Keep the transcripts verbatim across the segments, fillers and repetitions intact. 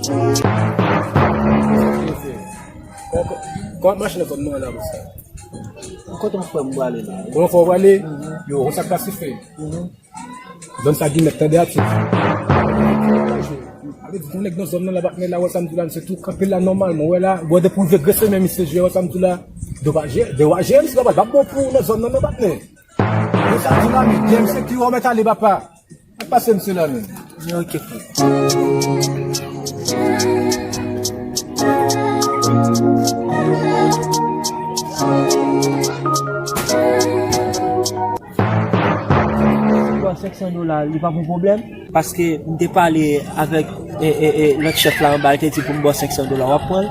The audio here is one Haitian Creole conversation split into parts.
Kò, kò, kò ap mache nan zòn nan la konsa. Kote yon frè m prale la? Kote yon frè w prale? Yo, konsa k pase fè. Zòn sa gen mèt tande a ti. Ale di yon nèg nan zòn nan la patnè la, wè sa m di la, misye tou kanpe la nòmalman. Wè la, wè depi w rive Gresyemen misye jwe, wè sa m di la. Dewaje, dewaje, misye la pa bon pou w nan zòn nan non patnè. Wè sa m di la, men, gen misye ki remèt ale papa. Ap pase misye la menm. Ok, frè. Bon, senk san dola, li pa pou pwoblèm? Paske m te pale avèk, e, e, e, lòt chèf la anba, li te di pou m ba w senk san dola, w ap pran l?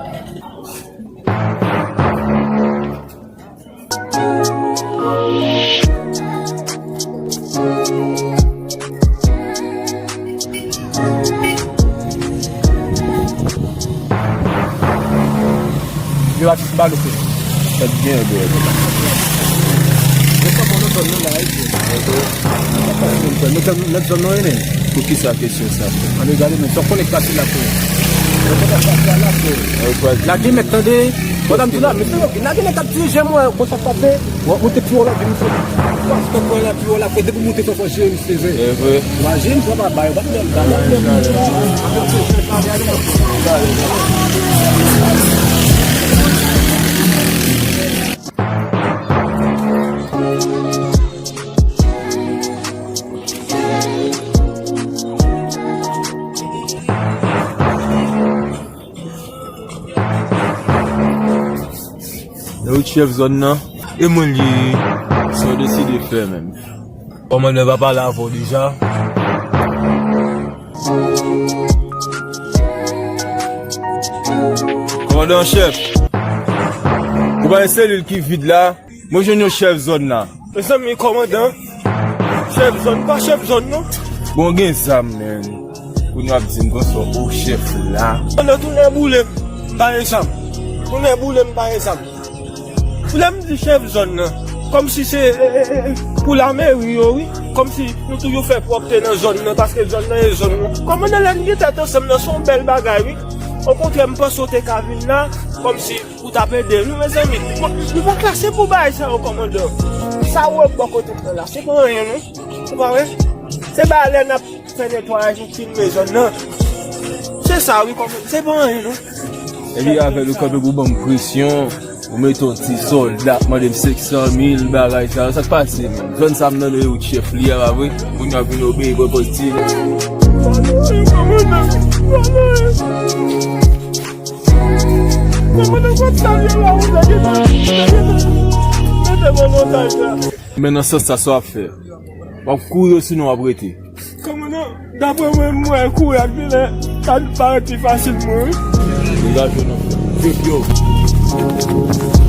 Yo atis ba nou fè. Sa t gen, bro? Yo pa konn zòn nan la, wi. Nèg zòn nan, wi, men. Poukisa kesyon sa? Ann gade, men, sa w konnen k pase la, frè. Yo konn ap pase la, frè. La gen mèt tande. Pandan m di la, mesye yo, la gen nèg k ap dirije m, wè, konsa k pase. Wè, moute pi wo la, vin, mesye. Paske kò la pi wo la, frè, depi moute, fò, fò jere, mesye. E vre. Imajine, sa pa bay, bat menm, bat menm. Yo, chèf zòn nan. E mwen li, sa w deside fè menm? Kòmandan pa pale avè w deja? Kòmandan an chèf, ou pa wè selil ki vid la? Mwen jwenn yon chèf zòn la. Mezanmi, kòmandan, chèf zòn, pa chèf zòn, non. Bon, gen zam, men. Kounye w ap di m konsa, ou chèf la. Kòmandan, tounen boule m, m pa gen zam. Tounen boule m, m pa gen zam. Lè m di chèf zòn nan, kòmsi se, e, e, e, pou lameri yo, wi. Kòmsi nou toujou fè pwòpte nan zòn nan, paske zòn nan e zòn nou. Kòmandan, lè n gen tèt ansanm nan, se yon bèl bagay, wi. Okontrè, m panse w te ka vin la, kòmsi pou t ap ede nou, mezanmi. Bon, nou pa klase pou bagay sa yo, kòmandan. Sa ou wè bò kote m nan la, se pa anyen, non. Ou pa wè? Se bagay lè n ap fè netwayaj, nou filme zòn nan. Se sa, wi, kòmandan. Se pa anyen, non. Epi avè nou kanpe pou ban m presyon, ou mete yon ti sòlda ap mande m senk san mil, bagay sa yo. Sa k pase, menm? Zòn sa m nan, nou e ou chèf li a, pa vre? Kounye a vin obeyi, pran pòz ti. Kòmandan, kòmandan. Kòmandan, kot sa l ye la, ou nèg yo, nèg yo, mete m nan montaj la. Men nan sans sa, sa w ap fè? W ap kouri osinon w ap rete? Kòmandan, daprè mwen, m wè kouri ak vile, sa parèt pi fasil pou mwen, wi. Degaje w nan frè. Yo, yo.